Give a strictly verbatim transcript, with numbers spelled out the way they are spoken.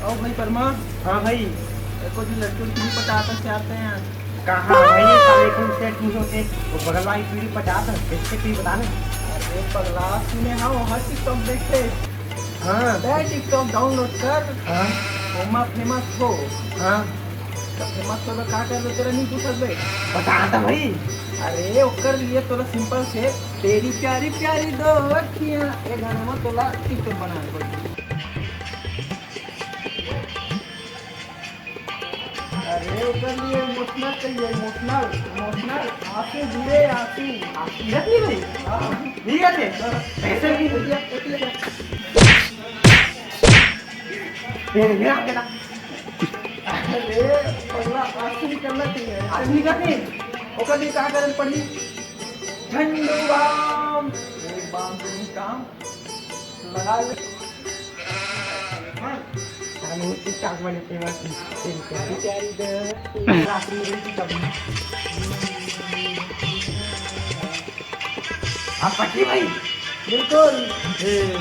आओ भाई वर्मा। हाँ भाई। देखो जी, लड़की उड़की नहीं पटाता चाहते हैं। कहाँ भाई, ये साले कौन से नहीं होते? वो बगल वाली पीढ़ी पचास है, कैसे पीढ़ी बता ना। अरे पगला, सुने हाँ, वो हर टिकटॉक देखते। हाँ। दे टिकटॉक डाउनलोड कर, हाँ। ओमा फेमस हो। हाँ। तो फेमस हो तो का कर लो, तेरा नहीं पूछत बे। बता तो भाई। अरे ओकर लिए तोला सिंपल से तेरी प्यारी प्यारी दो अखियां, ये गाना में तोला टिकटॉक बनाना पड़ेगा। अरे ओकर लिए इमोशनल चाहिए, इमोशनल, इमोशनल, आंसू गिरे, आंसू। आप गिरत नहीं भाई? हाँ। नहीं गिरते? ऐसे भी एतिया, एतिया। ये नहीं गिरा तेरा। अरे पगला, आंसू निकलना चाहिए। आज नहीं करते। ओकर लिए का करे पड़ी? झंडू बाम। एक बाम दू काम लगा ले। हाँ। हम लोग टिकटॉक वाले फेमस हैं। तेरी प्यारी प्यारी दे, रात में बड़ी कभी। आप पटरी भाई। बिल्कुल। ए,